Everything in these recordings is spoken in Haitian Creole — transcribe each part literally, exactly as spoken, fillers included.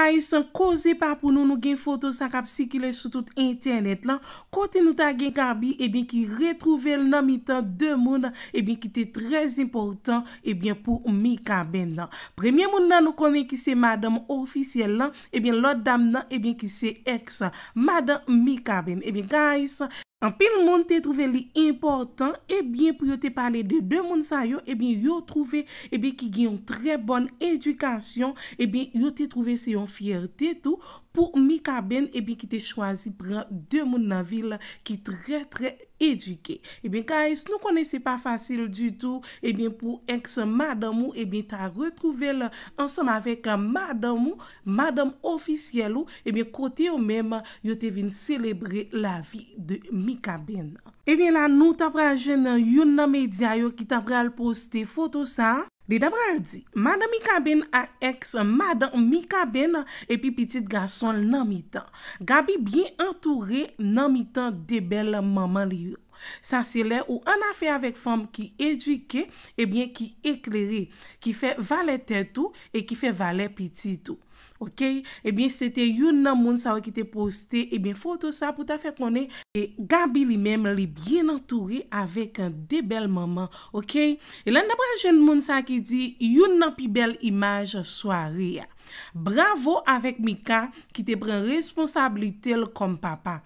Guys, koze pa pou nou, nou gen foto sa k ap sikile sou tout entènèt lan, kote nou ta gen Gaby, ebyen, ki retwouve l nan mitan de moun, ebyen, ki te trè enpòtan, ebyen, pou Mikaben nan. Premye moun nan nou konnen ki se madanm ofisyèl lan, ebyen, lòt dam nan, ebyen, ki se ex madanm Mikaben. Ebyen, guys, anpil moun te twouve li enpòtan, ebyen, pou yo te pale de de moun sa yo, ebyen, yo twouve, ebyen, ki gen yon trè bòn edikasyon, ebyen, yo te twouve se yon fyète tou pou Mikaben, ebyen, ki te chwazi pran de moun nan vi l ki trè, trè edike. Ebyen, guys, nou konnen se pa fasil ditou, ebyen, pou ex madanm ou, ebyen, ta retwouve l ansanm avèk madanm ou, madanm ofisyèl ou, ebyen, kote yo menm, yo te vin selebre lavi de Mikaben. Ebyen, la, nou ta pral jwenn youn nan medya yo ki ta pral poste foto sa. Li ta pral di, madanm Mikaben ak ex madanm Mikaben epi pitit gason l nan mitan. Gaby byen antoure nan mitan de bèl manman li yo. Sa se lè ou annafè avèk fanm ki edike, ebyen, ki eklere, ki fè valè tèt ou e ki fè valè pitit ou. Oke? Ebyen, se te youn nan moun sa yo ki te poste, ebyen, foto sa pou ta fè konnen, e Gaby li menm, li byen antoure avèk de bèl manman. Oke? E la n ta pral jwenn moun sa ki di, youn nan pi bèl imaj sware a. Bravo avèk Mika ki te pran responsablite l kòm papa.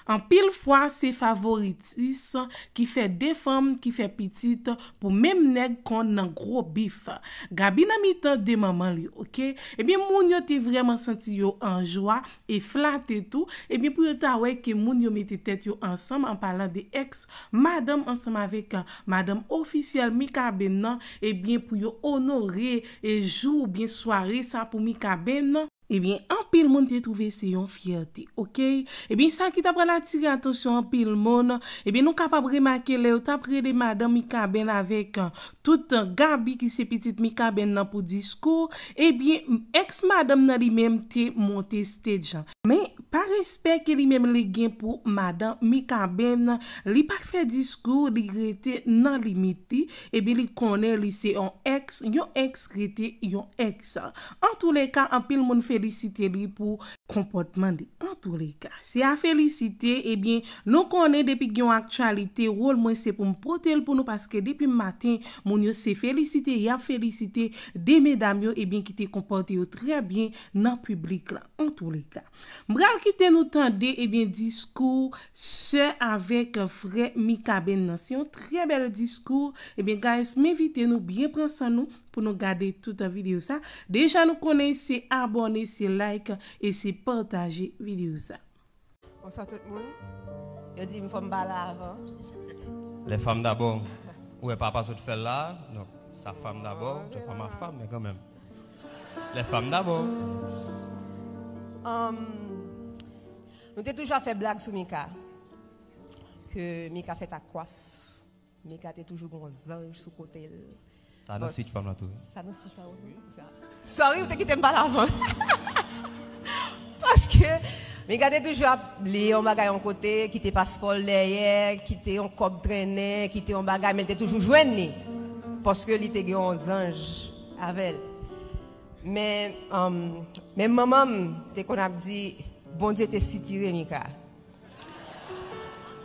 Anpil fwa, se favoritis ki fè de fanm ki fè pitit pou menm nèg konn nan gwo bif. Gaby nan mitan de manman li, oke? Ebyen, moun yo te vrèman santi yo an jwa e flate tou. Ebyen, pou yo ta wè ke moun yo mete tèt yo ansanm, an palan de ex madanm ansanm avèk madanm ofisyèl Mikaben nan, ebyen, pou yo onore e jou oubyen sware sa pou Mikaben nan. Ebyen, anpil moun te twouve se yon fyète, oke? Ebyen, sa ki ta pral atire atansyon anpil moun, ebyen, nou kapab remake lè yo t ap rele madanm Mikaben avèk, euh, tout, euh, Gaby ki se pitit Mikaben nan pou diskou, ebyen, ex madanm nan li menm te monte stage lan. Men, pa respè ke li menm li gen pou madanm Mikaben, li pa t fè diskou, li rete nan limit li, ebyen, li konnen li se yon ex, yon ex rete yon ex. Antouleka, anpil moun felisite li pou konpòtman li. Antouleka, se a felisite, ebyen, nou konnen depi gen yon aktyalite, wòl mwen se pou m pote l pou nou, paske depi maten, moun yo se felisite, y ap felisite de medam yo, ebyen, ki te konpòte yo trè byen nan piblik la. Antouleka, m pral kite nou tande, ebyen, diskou sè avèk frè Mikaben nan. Se yon trè bèl diskou. Ebyen, guys, m envite nou byen pran san nou pou nou gade tout videyo sa. Deja nou konnen se abòne, se like e se pataje videyo sa. Bonswa tout moun. Yo di m fò m pale avan. Les femmes d'abord. Ou wè papa sot fè l la, non, sa femme d'abord, c'est pas ma femme, mais quand même. Les femmes d'abord. Um, nou te toujou ap fè blag sou Mika. Ke Mika fèt ak kwaf. Mika te toujou gen yon zanj sou kote l. Sa nan speech pa m la tou, wi. Sa nan speech pa w tou? Sorry, ou te kite m pale avan. Paske Mika te toujou ap li yon bagay yon kote, kite paspò l dèyè, kite yon kòb trennen, kite yon bagay, men l te toujou jwenn li. Paske li te gen yon zanj avè l. Men, um, men manman m te konn ap di, Bondye te sitire Mika.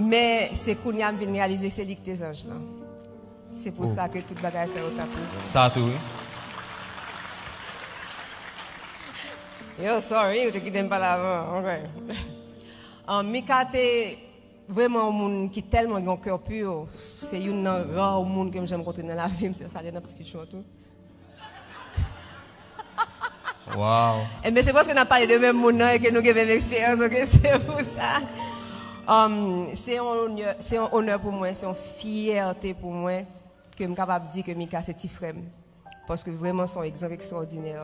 Men se kounye a m vin reyalize se li ki te zanj lan. Se pou sa ke tout bagay sa yo t ap rive. Sa tou, wi. Yo, sorry, ou te kite m pale avan. Ok. Ah, Mika te vrèman yon moun ki tèlman gen yon kè pi. Se youn nan ra moun ke m janm kontre nan lavi m, se sa, nan paske chou an tou. Wow. Enben, se paske n ap pale de menm moun nan e ke nou gen menm eksperyans, ok? Se pou sa. Um, se yon onè, se yon onè pou mwen, se yon fyète pou mwen ke m kapab di ke Mika se ti frè m. Paske vrèman se yon egzanp ekstraòdinè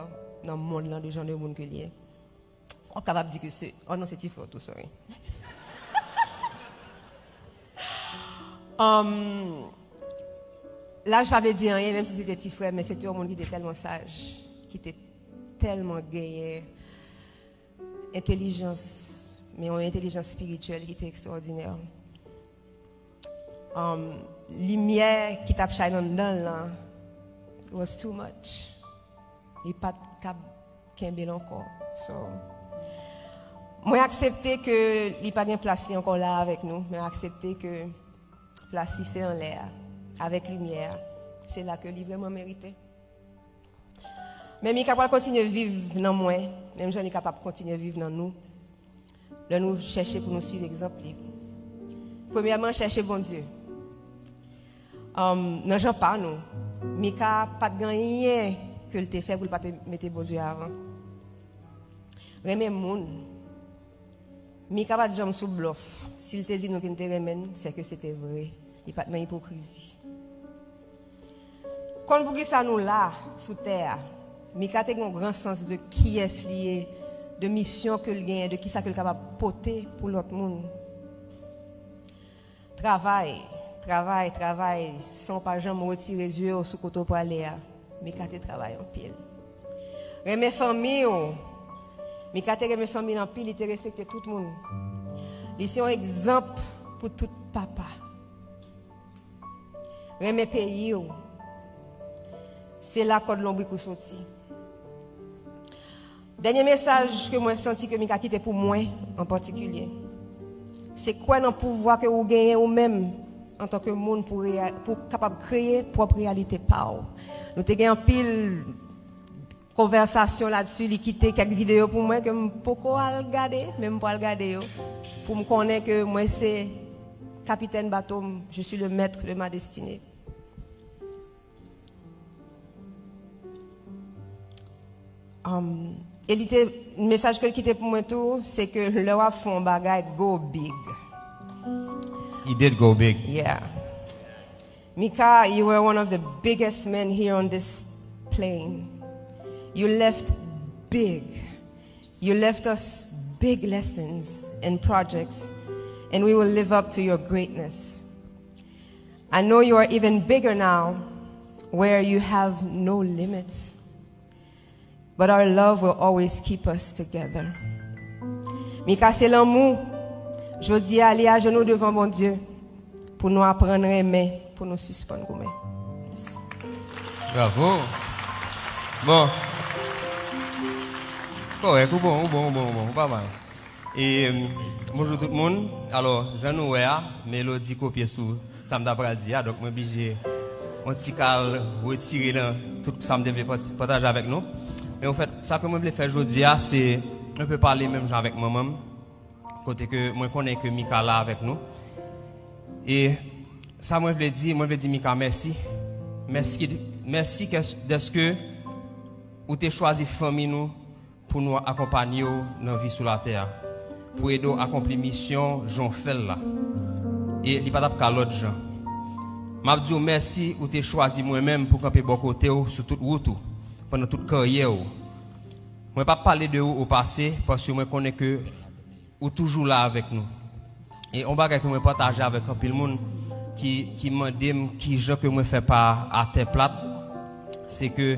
nan mond lan de jan de moun ke li ye. W ap kapab di ke se, oh non, se ti frè w tou, sorry. Um, laj pa vle di anyen, menm si se te ti frè m, men se te yon moun ki te tèlman saj, ki te tèlman genyen entèlijans, men yon entèlijans espirityèl ki te ekstraòdinè. Um, limyè ki t ap shine anndan l lan, it was too much. Li pa t kab kenbe l ankò. So, mwen aksepte ke li pa gen plas li ankò la avèk nou, mwen aksepte ke plas li se anlè a, avèk limyè a. Se la ke li vrèman merite. Men Mika pral kontinye viv nan mwen, menm jan li kapab kontinye viv nan nou, lè nou chèche pou nou swiv egzanp li. Premyèman, chèche Bondye. Um, nan jan pa nou, Mika pa t gen anyen ke l te fè pou l pa te mete Bondye avan. Renmen moun. Mika pa t janm sou blòf. Si l te di nou ke l te renmen n, sèke se te vre. Li pa t nan ipokrizi. Konn poukisa nou la sou tè a. Mika te gen yon gran sans de kiyès li ye, de misyon ke l genyen, de kisa ke l kapab pote pou lòt moun. Travay, travay, travay, san w pa janm retire zye w sou kote w prale a. Mika te travay anpil. Renmen fanmi w. Mika te renmen fanmi l anpil, li te respekte tout moun. Li se yon egzanp pou tout papa. Renmen peyi w. Se la kòd lonbrik ou soti. Dènye mesaj ke mwen santi ke Mika kite pou mwen an patikilye, se kwè nan pouvwa ke ou genyen ou menm antanke moun pou, reya- pou kapab kreye pwòp reyalite pa w. Nou te gen anpil konvèsasyon ladsi, li kite kèk videyo pou mwen ke m poko al gade, men m pral gade yo pou m konnen ke mwen se kapitèn bato m, je suis le maître de ma destinée. Um, e li te, mesaj ke l kite pou mwen tou, se ke lè w ap fè yon bagay, go big. He did go big. Yeah. Mika, you were one of the biggest men here on this plane. You left big. You left us big lessons and projects, and we will live up to your greatness. I know you are even bigger now, where you have no limits. But our love will always keep us together. Mika, se lanmou. Jodi a, li ajenou devan Bondye pou nou aprann renmen, pou nou sispann goumen. Bravo. Bon. Kòrèk, ou bon, ou bon, ou bon, ou bon, ou pa mal. E, bonjou tout moun. Alò, jan nou wè a, Melody kopye sou sa m ta pral di a, donk mwen blije yon ti kal retire nan tout sa m te vle pati- pataje avèk nou. Men anfèt, sa ke mwen vle fè jodi a, se mwen pe pale menm jan avèk manman m, kote ke mwen konnen ke Mika la avèk nou. E sa mwen vle di, mwen vle di Mika mèsi. Mèsi, mèsi kè- dèske ou te chwazi fanmi nou pou nou akonpanye w nan vi sou latè a, pou ede w akonpli misyon jan w fè l la. E li pa t ap ka lòt jan. M ap di w mèsi ou te chwazi mwen menm pou kanpe bò kote w sou tout wout ou, pandan tout karyè w. Mwen p ap pale de ou o pase, paske mwen konnen ke ou toujou la avèk nou. E yon bagay ke mwen pataje avèk anpil moun ki, ki mande m kijan ke mwen fè pa atè plat, se ke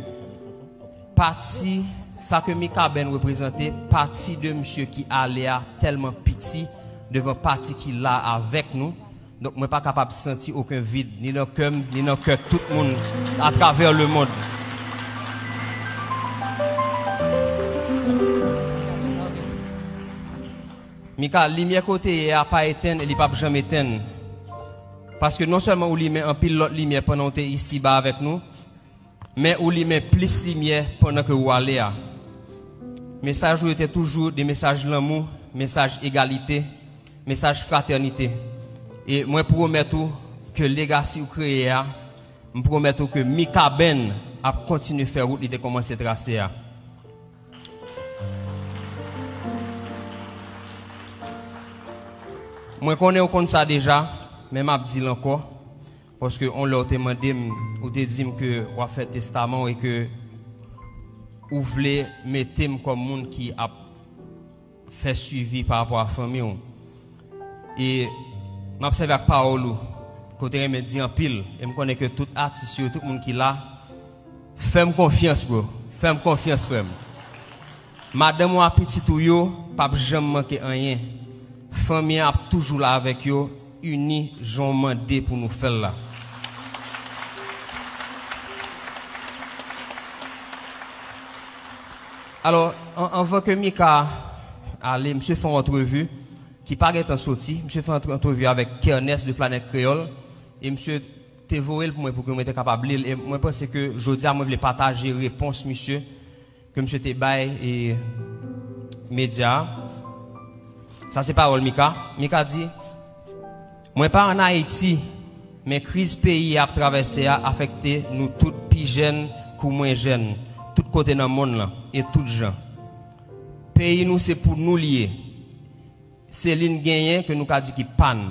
pati, sa ke Mikaben reprezante, pati de misye ki ale a tèlman piti devan pati ki la avèk nou. Donk, mwen pa kapab santi okenn vid, ni nan kè m, ni nan kè tout moun atravè lemonn. Mika, limyè kote ye a pa etenn e li p ap janm etenn. Paske non sèlman ou limen anpil lòt limyè pandan w te isiba avèk nou, men ou limen plis limyè pandan ke ou ale a. Mesaj ou yo te toujou de mesaj lanmou, mesaj egalite, mesaj fratènite. E mwen pwomèt ou ke legasi ou kreye a, m pwomèt ou ke Mikaben ap kontinye fè wout li te kòmanse trase a. Mwen konnen ou konn sa deja, men m ap di l ankò, paske yon lè ou te mande m, ou te di m ke w ap fè testaman w e ke ou vle mete m kòm moun ki ap fè swivi pa rapò a fanmi w. E m ap sèvi ak pawòl ou, ke w te renmen di anpil, e m konnen ke tout atis yo, tout moun ki la, fè m konfyans, bro. Fè m konfyans, frè m. Madanm ou ak pitit ou yo p ap janm manke anyen. Fanmi an ap toujou la avèk yo, ini jan w mande pou nou fè l la. Alò, an- anvan ke Mika ale, misye fè yon antrevi ki pa gentan soti. Misye fè yon antrevi avèk Kernest de Planèt Kreyòl. E misye te voye l pou mwen, pou ke mwen te kapab li l. E mwen panse ke jodi a, mwen vle pataje repons misye, ke misye te bay e medya a. Sa se pawòl Mika. Mika di, mwen pa ann Ayiti, men kriz peyi a ap travèse a afekte nou tout, pi jèn kou mwen jèn, tout kote nan monn lan, e tout jan. Peyi nou se pou nou li ye. Se li n genyen ke nou ka di ki pa n.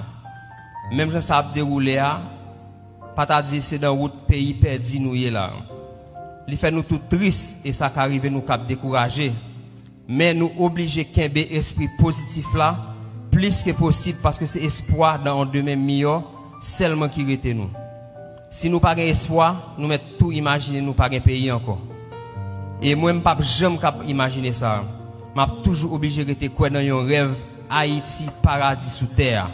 Menm jan sa ap dewoule a, pa ta di se nan wout peyi pèdi nou ye la. Li fè nou tout tris e sa ka rive nou k ap dekouraje. Men nou oblije kenbe espri pozitif la plis ke posib, paske se espwa nan yon demen miyò sèlman ki rete nou. Si nou pa gen espwa, nou mèt tou imajine nou pa gen peyi ankò. E mwen, m p ap janm kab imajine sa. M ap toujou oblije rete kwè nan yon rèv Ayiti paradi sou tè a.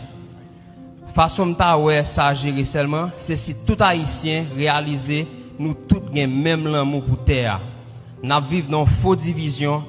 Fason m ta wè sa jere sèlman, se si tout Ayisyen reyalize nou tout gen menm lanmou pou tè a. N ap viv nan yon fo divizyon